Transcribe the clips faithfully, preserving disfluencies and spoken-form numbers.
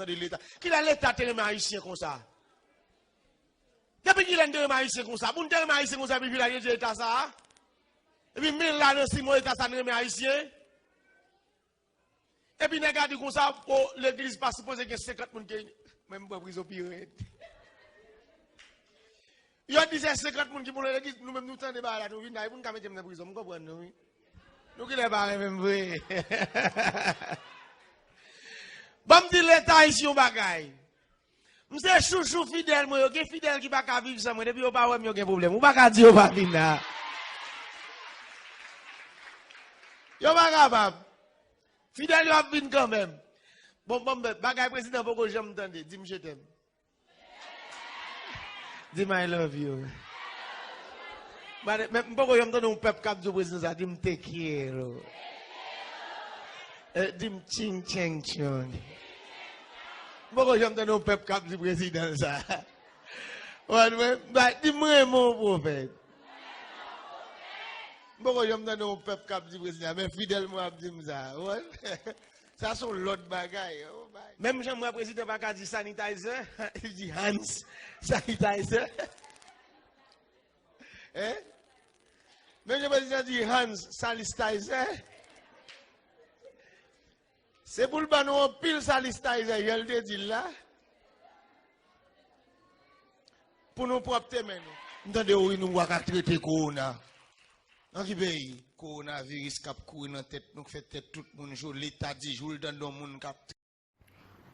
Tande Leta. Kilè Leta te renmen Ayisyen konsa? Depi kilè n te renmen Ayisyen konsa? Pou n te renmen Ayisyen konsa, epi vilaj yo di Leta sa a? Epi men la nan sis mwa Leta sa n renmen Ayisyen? Epi nèg la di konsa, o, legliz pa sipoze gen senkant moun ki. Mwen, m pran prizon pi rèd. Yo di se senkant moun ki pou nan legliz, nou menm nou tande bagay la, nou vin la, e pou n ka mete m nan prizon, m konprann nou, wi. Nou genlè pa renmen m vre. Ban m di Leta Ayisyen yon bagay. M se chouchou fidèl mwen yo. Gen fidèl ki pa ka viv san mwen. Depi yo pa wè m, yo gen pwoblèm. Ou pa ka di yo pa vin la. Yo pa kapab. Fidèl yo ap vin kanmenm. Bon, bon, bagay prezidan poko janm tande. Di m je t'aime. Di m I love you. Mwen, men m poko janm tande yon pèp k ap di w prezidan sa, di m te quiero. Eh, di m ching chang chong. M poko janm tande yon pèp k ap di prezidan sa. Wè, mwen, ba, di m renmen w pwofèt. M poko janm tande yon pèp k ap di prezidan, men fidèl mwen ap di m sa. Wè. Sa se yon lòt bagay. Oh my. Menm jan m wè prezidan pa ka di sanitizer, li di Hans sanitizer. Hein? Menm jan prezidan di Hans sanitizer. Se pou l ban nou anpil sanitizer, jan l te di l la. Pou nou pwòpte men nou. M tande wi nou pa ka trete kowona. Nan ki peyi? Kowonaviris k ap kouri nan tèt nou, k fè tèt tout moun cho, Leta di jou l tande yon moun k ap.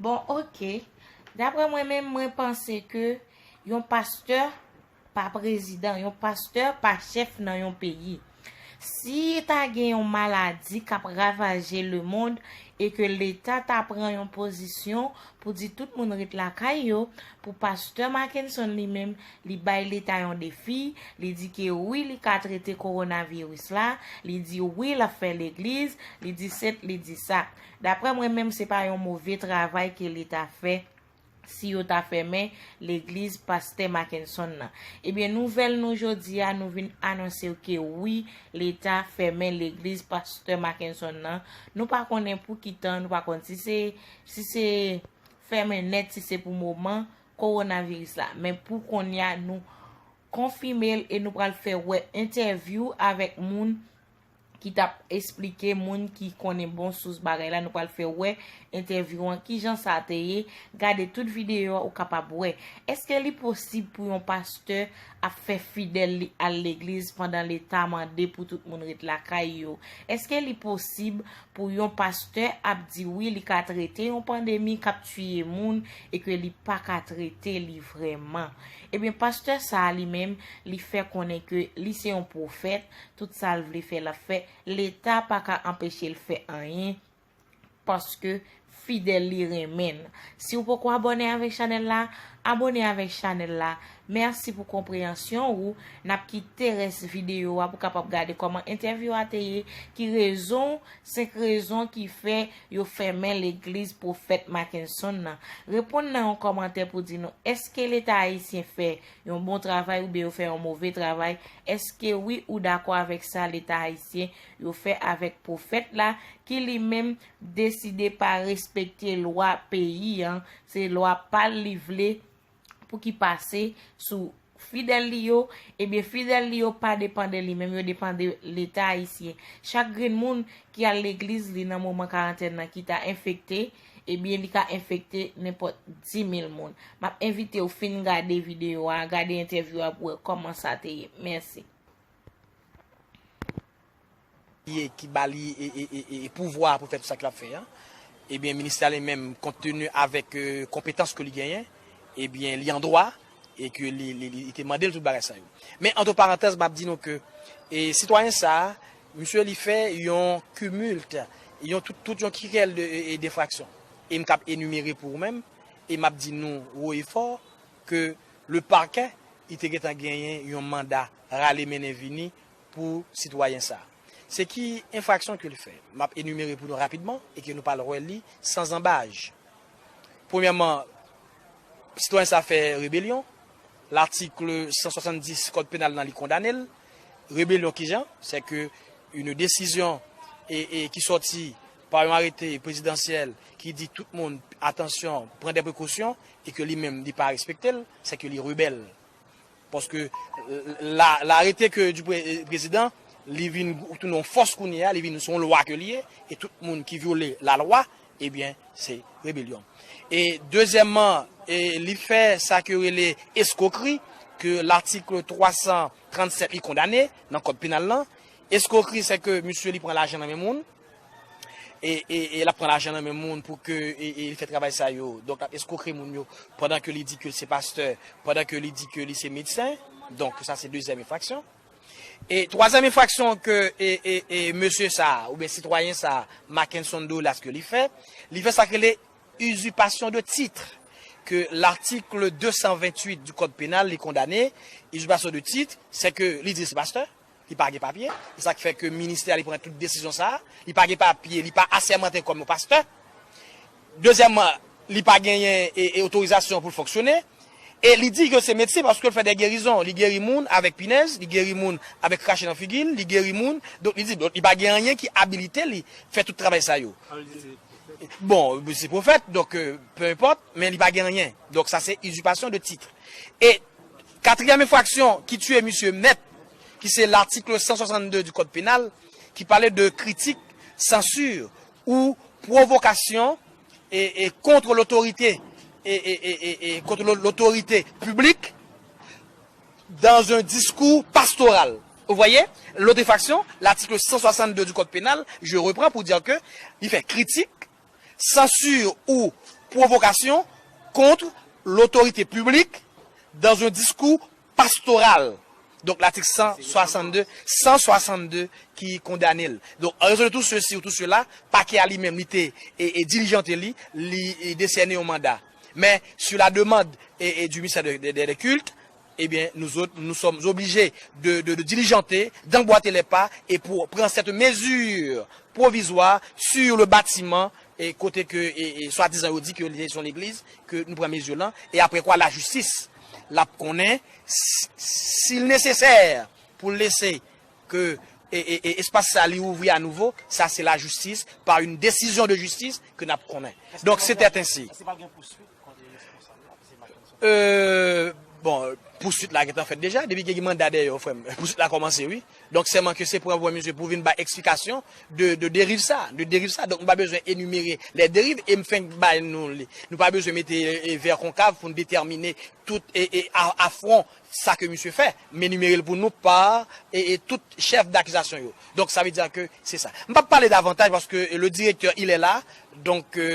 Bon, oke. Daprè mwen menm, mwen panse ke yon pastè pa prezidan, yon pastè pa chèf nan yon peyi. Si ta gen yon maladi k ap ravaje lemonn e ke Leta ta pran yon pozisyon pou di tout moun ret lakay yo, pou pastè Mackenson li menm, li bay Leta yon defi, li di ke wi, li ka trete kowonaviris la, li di wi, l ap fè legliz, li di sèt, li di sa. Daprè mwen menm, se pa yon move travay ke Leta fè si yo ta fèmen legliz pastè Mackenson nan. Ebyen, nouvèl nou jodi a, nou vin anonse w ke wi, Leta fèmen legliz pastè Mackenson nan. Nou pa konnen pou ki tan, nou pa konn si se, si se fèmen nèt, si se pou moman kowonaviris la. Men pou kounye a, nou konfime l e nou pral fè wè entèvyou avèk moun ki t ap esplike, moun ki konnen bon sous bagay la, nou pral fè wè entèvyou an, kijan sa te ye. Gade tout videyo a, ou kapab wè. Èske li posib pou yon pastè ap fè fidèl li al legliz pandan Leta mande pou tout moun ret lakay yo? Èske li posib pou yon pastè ap di wi, li ka trete yon pandemi k ap tiye moun e ke li pa ka trete li vrèman? Ebyen, pastè sa a li menm, li fè konnen ke li se yon pwofèt, tout sa l vle fè, l ap fè. Leta pa ka anpeche l fè anyen, paske fidèl li renmen l. Si w poko abòne avèk chanèl la, abòne avèk chanèl la. Mèsi pou konpreyansyon ou. N ap kite rès videyo a pou w kapab gade kòman entèvyou a te ye, ki rezon, senk rezon ki fè yo fèmen legliz pwofèt Mackenson nan. Reponn nan yon kòmantè pou di nou, èske Leta ayisyen fè yon bon travay oubyen yo fè yon move travay? Èske wi ou dakò avèk sa Leta ayisyen yo fè avèk pwofèt la, ki li menm deside pa respekte lwa peyi an, se lwa pa l li vle pou ki pase sou fidèl li yo, ebyen fidèl li yo pa depann de li menm, yo depann de Leta ayisyen. Chak grenn moun ki al legliz li nan moman karantèn nan ki ta enfekte, ebyen li ka enfekte nenpòt di mil moun. M ap envite w fin gade videyo a, gade entèvyou a pou w wè kòman sa te ye. Mèsi. Ye ki ba li e, e, e, e pouvwa pou fè tout sa ke l ap fè an, ebyen, ministè a li menm, konte tenu avèk e, konpetans ke li genyen, ebyen, li an dwa e ke li, li, li, li te mande l tout bagay sa yo. Men, antre parantèz, m ap di nou ke e, sitwayen sa a, misye li fè yon cumult, yon tout, tout yon kikèl de, e, e, denfraksyon. E m k ap enimere pou ou menm, e m ap di nou wo e fò ke le pakè, li te gentan genyen yon manda rale mennen vini pou sitwayen sa a. Se ki enfraksyon ke l fè? M ap enimere pou nou rapidman e ke nou pral wè li san zanbaj. Premyèman, sitwayen sa a fè rebelyon. Latik san swasanndis Kòd Penal nan li kondane l. Rebelyon kijan? Sèke une décision e, e, ki sòti pa yon arete prezidansyèl ki di tout moun, atansyon, pran de prekosyon, e ke li menm, li pa respekte l, se ke li rebèl. Paske, euh, la, larete ke di pre-, prezidan, li vin tounen yon fòs kounye a, li vin se yon lwa ke li ye, e tout moun ki vyole lalwa, ebyen, se rebelyon. E dezyèmman, e li fè sa ke rele eskokri, ke latik twa san trannsèt li kondane nan kòd penal lan. Eskokri, se ke misye li pran lajan nan men moun, e, e, e l ap pran lajan nan men moun pou ke, e, e, li fè travay sa yo. Donk, l ap eskokri moun yo pandan ke li di ke l se pastè, pandan ke li di ke li se medsen. Donk, sa se dezyèm enfraksyon. E twazyèm enfraksyon ke, e, e, e, mesye sa a, oubyen sitwayen sa a, Mackenson Dolas ke li fè, li fè sa k rele usurpation de titre, ke latik de san venntuit di kòd penal li kondane. Usurpation de titre, se ke li di l se pastè, li pa gen papye, se sa k fè ke ministè a li pran tout desizyon sa a, li pa gen papye, li pa asèmante kòm yon pastè. Dezyèmman, li pa genyen, e, e, otorizasyon pou l fonksyone. E li di ke se medsen paske l fè de gerizon. Li geri moun avèk pinèz, li geri moun avèk krache nan figi l, li geri moun. Donk, li di, donk, li pa gen anyen ki abilite li fè tout travay sa yo. Bon, se pwofèt, donk, euh, peu importe, men li pa gen anyen. Donk, sa se usurpation de titre. E katriyèm enfraksyon ki tiye misye nèt, ki se latik san swasann de di kòd penal, ki pale de kritik, sansi ou pwovokasyon e, e kont lotorite, e, e, e, e, e kont lo-, lotorite piblik dans un discours pastoral. Vous voyez? L'autre infraction, l'article cent soixante-deux du Code pénal, je reprends pour dire que li fè kritik, sansi ou pwovokasyon kont lotorite piblik dans un discours pastoral. Donk, latik san swasann de, san swasann de ki kondane l. Donk, an rezon de tout ceci ou tout cela, pakè a li menm, li te, e, e, dilijante li, li, e, desène yon manda. Men, sur la demande, e, e, du ministère de, de, de, des cultes, eh bien, nous autres, nous sommes obligés de, de, de diligenter, d'emboîter les pas et pour prendre cette mesure provisoire sur le bâtiment, e kote ke, e, e, swadizan yo di ke li se yon legliz, ke nou pran mezi lan, e apre kwa lajistis l ap konnen si, si l nesesè pou l lese ke, e, e, e, espas sa li ouvri a nouvo, sa se lajistis, par une décision de justice ke n ap konnen. Donk, se tèt ensi. Euh, bon, pouswit la gentan fèt deja, depi gen manda dèyè w, frè m, pouswit la kòmanse, wi. Donk, sèlman ke se pou anvoye misye pou vin bay eksplikasyon de, de deriv sa, de deriv sa. Donk, nou pa bezwen enimere les dérives, e m fenk bay nou li. Nou pa bezwen mete, e, vè konkav pou n detèmine tout, e, e, a, afwon sa ke misye fè. M enimere l pou nou pa, e, e, tout chèf dakizasyon yo. Donk, sa vle di ke se sa. M p ap pale davantaj paske le directeur, il est là. Donk, euh,